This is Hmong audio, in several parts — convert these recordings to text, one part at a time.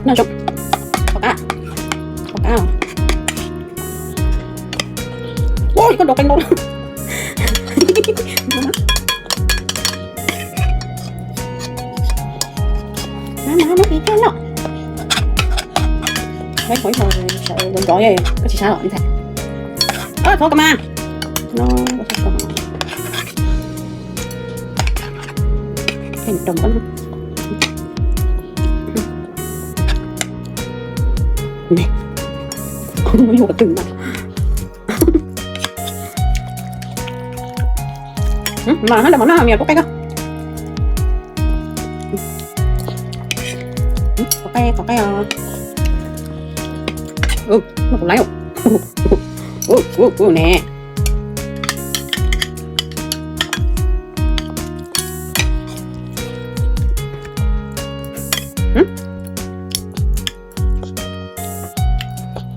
No zoo. Pom qab. Pom qab. Ua li koj dov qee ntau. Mas mas neb tiv tiag lawm. Ib hmo ib hmo sawv ntxov ntxov, koj tsis sab los ntxhais. Thov koj mas. No, koj tsis koj. Koj rau koj. Neb, koj yuav twg mas. Mas hab los mov noj mias kuv qe koj. Qhov qe, qhov qe os. Noj kuv laiv. Ne.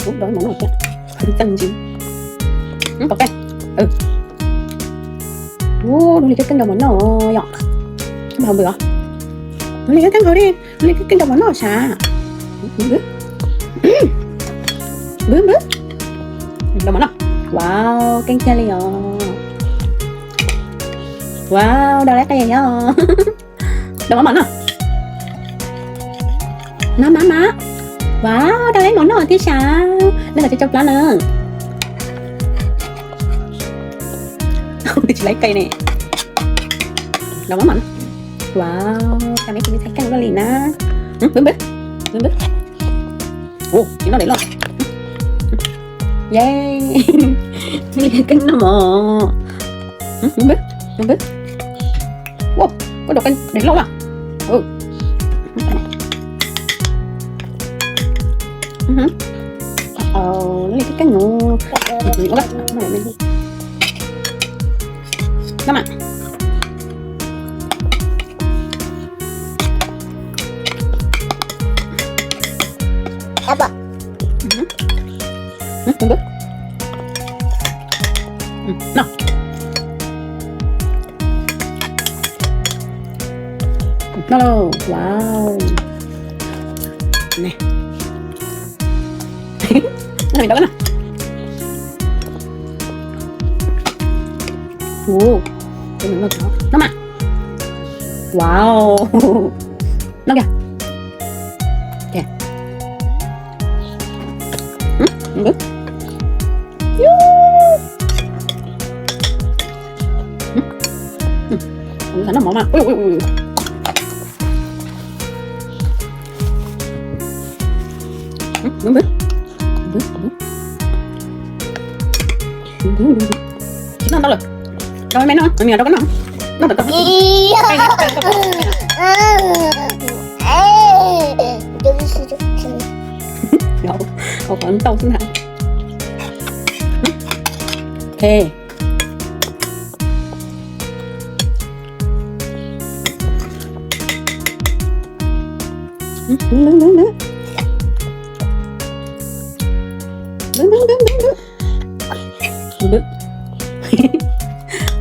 Ub, rau mov noj thiab. Txeej ntsis. Ub, pom qab. Ub, nws li koj keej rau mov noj yom. Npawg os. Nws li koj keej hauv li. Nws li koj keej rau mov noj sav. Npawg, npawg. Rau mov noj. Wow, keej kiag li os. Wow, dau lawm qe yom. Dau mov mov noj. Mas mas mas. Wow, dau lawm mov noj thiab sav. Leej twg tsis tau plab na. Tsis laiv qe ne. Dau mov mov noj. Wow, cas meb tsis muaj txhais keej luaj li na. Npawg, npawg. Npawg. Ua, tsis noj daim loj. Yay. Neb li keej noj mov. Npawg, npawg. Ua, koj dau qe daim loj lawm. Neb li keej keej no. Noj mas. Noj. Noj lauj, wow. Ne. Noj mas. Ua, noj mas. Wow. Noj kiag. Ok. Noj mov mas. Ui, ui, ui. Npawg, npawg. Tsis noj ntau lawm. Rau me me noj, me rau koj noj. Noj tom koj. Hauv qhov ntau xwb ntag. Ok.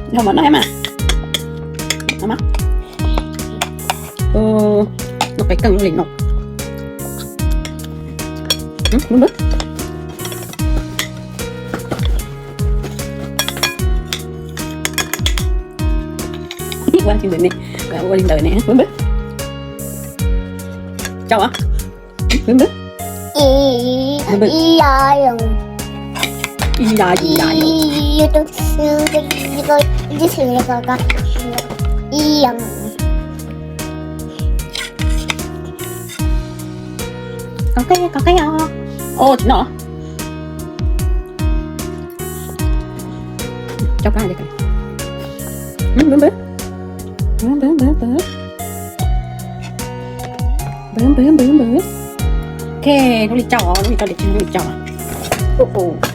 Noj mov noj mas. Noj mas. Noj qe keej li no. Ua li ntawd ne, ua li ntawd ne. Tsau os. Ib yam, ib yam, ib yam. Ib yam. Kom qe, kom qe os. Os, tsis noj. Coj plab li. Npawg, npawg. Npawg, npawg, npawg, npawg. Npawg, npawg, npawg, npawg. Ok, lub li tsau os, lub li tsau, lub li tsau. Ua, ua.